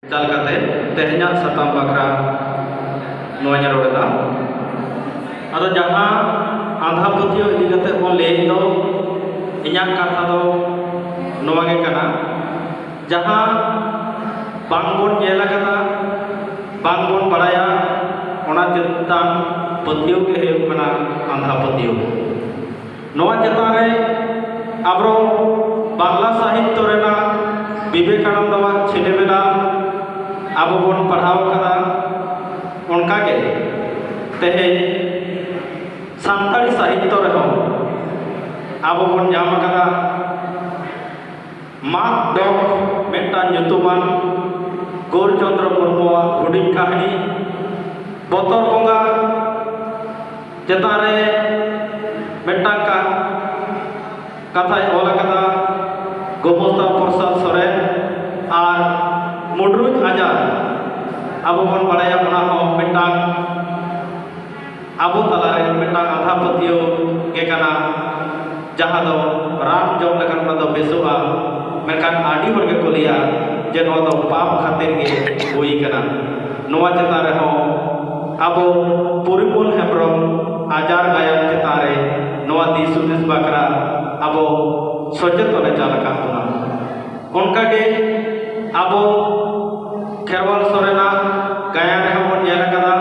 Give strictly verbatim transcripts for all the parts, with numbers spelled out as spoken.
ᱪᱟᱞ ᱠᱟᱛᱮ ᱛᱮᱦᱮᱧᱟᱜ ᱥᱟᱛᱟᱢ ᱵᱟᱠᱷᱨᱟ ᱱᱚᱣᱟᱧ ᱨᱚᱲ ᱮᱫᱟ᱾ ᱟᱫᱚ ᱡᱟᱦᱟᱸ ᱟᱸᱫᱷᱟ ᱯᱟᱹᱛᱭᱟᱹᱣ ᱤᱫᱤ ᱠᱟᱛᱮ ᱵᱚᱱ ᱞᱟᱹᱭᱮᱫ ᱫᱚ, ᱤᱧᱟᱹᱜ ᱠᱟᱛᱷᱟ ᱫᱚ ᱱᱚᱣᱟ ᱜᱮ ᱠᱟᱱᱟ, ᱡᱟᱦᱟᱸ ᱵᱟᱝ ᱵᱚᱱ ᱧᱮᱞ ᱟᱠᱟᱫᱟ, ᱵᱟᱝ ᱵᱚᱱ ᱵᱟᱲᱟᱭᱟ, ᱚᱱᱟ ᱪᱮᱛᱟᱱ ᱯᱟᱹᱛᱭᱟᱹᱣ ᱜᱮ ᱦᱩᱭᱩᱜ ᱠᱟᱱᱟ ᱟᱸᱫᱷᱟ ᱯᱟᱹᱛᱭᱟᱹᱣ᱾ ᱱᱚᱣᱟ ᱪᱮᱛᱟᱱ ᱨᱮ ᱟᱵᱚ ᱵᱟᱝᱞᱟ ᱥᱟᱦᱤᱛᱛᱚ ᱨᱮᱱᱟᱜ ᱵᱤᱵᱮᱠᱟᱱᱚᱱᱫᱚᱣᱟᱜ ᱪᱷᱤᱞᱮᱵᱮᱞᱟ ᱟᱵᱚ ᱵᱚᱱ ᱯᱟᱲᱦᱟᱣ ᱟᱠᱟᱫᱟ᱾ ᱚᱱᱠᱟᱜᱮ ᱛᱮᱦᱮᱧ ᱥᱟᱱᱛᱟᱲᱤ ᱥᱟᱦᱤᱛᱛᱚ ᱨᱮᱦᱚᱸ ᱟᱵᱚ ᱵᱚᱱ ᱧᱟᱢ ᱟᱠᱟᱫᱟ ᱢᱟᱫ ᱰᱚᱜᱽ ᱢᱤᱫᱴᱟᱝ ᱧᱩᱛᱩᱢᱟᱱ ᱜᱳᱨ ᱪᱚᱱᱫᱨᱚ ᱢᱩᱨᱢᱩᱣᱟᱜ ᱦᱩᱰᱤᱧ ᱠᱟᱹᱦᱱᱤ᱾ ᱵᱚᱛᱚᱨ ᱵᱚᱸᱜᱟ ᱪᱮᱛᱟᱱ ᱨᱮ ᱢᱤᱫᱴᱟᱝ ᱠᱟ-, ᱠᱟᱛᱷᱟᱭ ᱚᱞ ᱟᱠᱟᱫᱟ ᱜᱳᱢᱚᱥᱛᱟ ᱯᱨᱚᱥᱟᱫᱽ ᱥᱚᱨᱮᱱ᱾ ᱟᱨ ᱢᱩᱰᱨᱩᱡ ᱟᱡᱟᱨ, ᱟᱵᱚ ᱵᱚᱱ ᱵᱟᱲᱟᱭᱟ, ᱚᱱᱟ ᱦᱚᱸ ᱢᱤᱫᱴᱟᱝ ᱟᱵᱚ ᱛᱟᱞᱟᱨᱮ ᱢᱤᱫᱴᱟᱝ ᱟᱸᱫᱷᱟ ᱯᱟᱹᱛᱭᱟᱹᱣ ᱜᱮ ᱠᱟᱱᱟ, ᱡᱟᱦᱟᱸ ᱫᱚ ᱨᱟᱱ ᱡᱚᱢ ᱞᱮᱠᱷᱟᱱ ᱚᱱᱟ ᱫᱚ ᱵᱮᱥᱚᱜᱼᱟ᱾ ᱢᱮᱱᱠᱷᱟᱱ ᱟᱹᱰᱤ ᱦᱚᱲ ᱜᱮᱠᱚ ᱞᱟᱹᱭᱟ ᱡᱮ ᱱᱚᱣᱟ ᱫᱚ ᱯᱟᱯ ᱠᱷᱟᱹᱛᱤᱨ ᱜᱮ ᱦᱩᱭ ᱠᱟᱱᱟ᱾ ᱱᱚᱣᱟ ᱪᱮᱛᱟᱱ ᱨᱮᱦᱚᱸ ᱟᱵᱚ ᱯᱚᱨᱤᱢᱚᱞ ᱦᱮᱢᱵᱨᱚᱢ ᱟᱡᱟᱨ ᱜᱟᱭᱟᱱ ᱪᱮᱛᱟᱱ ᱨᱮ ᱱᱚᱣᱟ ᱫᱤᱥ ᱦᱩᱫᱤᱥ ᱵᱟᱠᱷᱨᱟ ᱟᱵᱚ ᱥᱚᱪᱮᱛᱚᱱ ᱮ ᱪᱟᱞ ᱟᱠᱟᱫ ᱵᱚᱱᱟ᱾ ᱚᱱᱠᱟᱜᱮ ᱟᱵᱚ ᱠᱷᱮᱨᱣᱟᱞ ᱥᱚᱨᱮᱱᱟᱜ ᱜᱟᱭᱟᱱ ᱨᱮᱦᱚᱸ ᱵᱚᱱ ᱧᱮᱞ ᱟᱠᱟᱫᱟ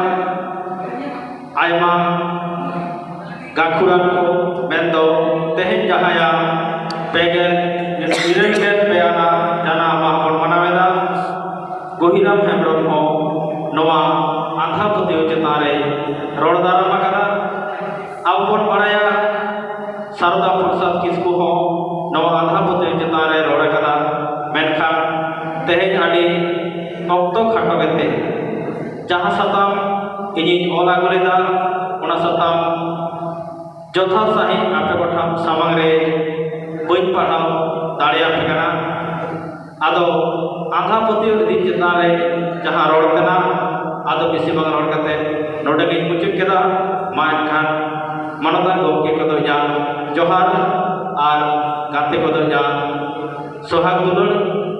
ᱟᱭᱢᱟ ᱜᱟᱹᱠᱷᱩᱲᱟᱱ ᱠᱚ, ᱢᱮᱱᱫᱚ ᱛᱮᱦᱮᱧ ᱡᱟᱦᱟᱸᱭᱟᱜ ᱯᱮ ᱜᱮᱞ ᱤᱨᱟᱹᱞ ᱜᱮᱞ ᱯᱮ ᱟᱱᱟᱜ ᱡᱟᱱᱟᱢ ᱢᱟᱦᱟ ᱵᱚᱱ ᱢᱟᱱᱟᱣ ᱮᱫᱟ, ᱜᱚᱦᱤᱨᱟᱢ ᱦᱮᱢᱵᱨᱚᱢ ᱦᱚᱸ ᱱᱚᱣᱟ ᱟᱸᱫᱷᱟ ᱯᱟᱹᱛᱭᱟᱹᱣ ᱪᱮᱛᱟᱱ ᱨᱮ ᱨᱚᱲ ᱫᱟᱨᱟᱢ ᱟᱠᱟᱫᱟ᱾ ᱟᱵᱚ ᱵᱚᱱ ᱵᱟᱲᱟᱭᱟ, ᱥᱟᱨᱚᱫᱟ ᱯᱨᱚᱥᱟᱫᱽ ᱠᱤᱥᱠᱩ ᱦᱚᱸ ᱱᱚᱣᱟ ᱟᱸᱫᱷᱟ ᱯᱟᱹᱛᱭᱟᱹᱣ ᱪᱮᱛᱟᱱ ᱨᱮ ᱨᱚᱲ ᱟᱠᱟᱫᱟ᱾ ᱢᱮᱱᱠᱷᱟᱱ ᱛᱮᱦᱮᱧ ᱟᱹᱰᱤ ᱚᱠᱛᱚ ᱠᱷᱟᱴᱚ ᱜᱮᱛᱮ ᱡᱟᱦᱟᱸ ᱥᱟᱛᱟᱢ ᱤᱧᱤᱧ ᱚᱞ ᱟᱹᱜᱩ ᱞᱮᱫᱟ, ᱚᱱᱟ ᱥᱟᱛᱟᱢ ᱡᱚᱛᱷᱟᱛ ᱥᱟᱺᱦᱤᱡ ᱟᱯᱮ ᱠᱚᱴᱷᱮᱱ ᱥᱟᱢᱟᱝ ᱨᱮ ᱵᱟᱹᱧ ᱯᱟᱲᱦᱟᱣ ᱫᱟᱲᱮᱭᱟᱯᱮ ᱠᱟᱱᱟ᱾ ᱟᱫᱚ ᱟᱸᱫᱷᱟ ᱯᱟᱹᱛᱭᱟᱹᱣ ᱤᱫᱤ ᱪᱮᱛᱟᱱ ᱨᱮ ᱡᱟᱦᱟᱸ ᱨᱚᱲ ᱛᱮᱱᱟᱜ, ᱟᱫᱚ ᱵᱮᱥᱤ ᱵᱟᱝ ᱨᱚᱲ ᱠᱟᱛᱮ ᱱᱚᱰᱮ ᱜᱤᱧ ᱢᱩᱪᱟᱹᱫ ᱠᱮᱫᱟ᱾ ᱢᱟ ᱮᱱᱠᱷᱟᱱ ᱢᱟᱱᱚᱛᱟᱱ ᱜᱚᱢᱠᱮ ᱠᱚᱫᱚ ᱤᱧᱟᱹᱜ ᱡᱚᱦᱟᱨ ᱟᱨ ᱜᱟᱛᱮ ᱠᱚᱫᱚ ᱤᱧᱟᱹᱜ ᱥᱚᱦᱟᱜ ᱫᱩᱞᱟᱹᱲ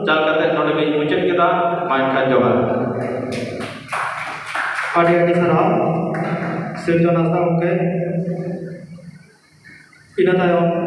ᱪᱟᱞ ᱠᱟᱛᱮ ᱱᱚᱰᱮ ᱜᱤᱧ ᱢᱩᱪᱟᱹᱫ ᱠᱮᱫᱟ᱾ ᱢᱟ ᱠᱷᱟᱱ ᱡᱚᱦᱟᱨ᱾ ᱟᱹᱰᱤ ᱟᱹᱰᱤ ᱥᱟᱨᱦᱟᱣ ᱥᱤᱨᱡᱚᱱ ᱦᱟᱸᱥᱫᱟ ᱜᱚᱢᱠᱮ᱾ ᱤᱱᱟᱹ ᱛᱟᱭᱚᱢ